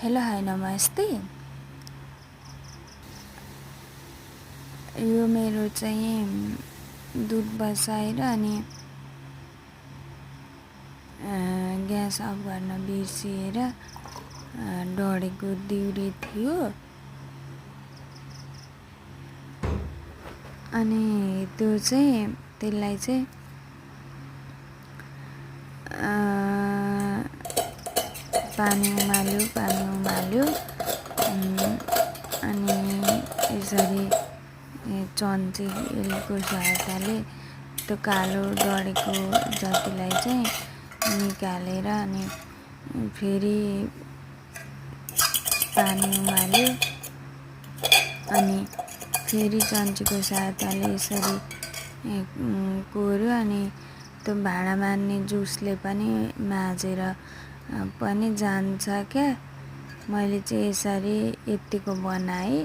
Hello hi नमस्ते। यो मेरो चाहिँ दुध बसाएर अनि ग्यास अफ गर्न बिर्सिएर डढेको दिउरे थियो। अनि त्यसलाई चाहिँ पानी उमाल्यो अनि यसरी चम्चीको सहायताले त्यो कालो डढेको जतिलाई चाहिँ निकालेर अनि फेरि पानी उमाल्यो अनि फेरि चम्चीको सहायताले यसरी कोर्यो अनि त्यो भाँडा मान्ने जुसले पनि माझेर पनि जान्छ क्या। मैले चाहिँ यसरी यतिको बनाएँ।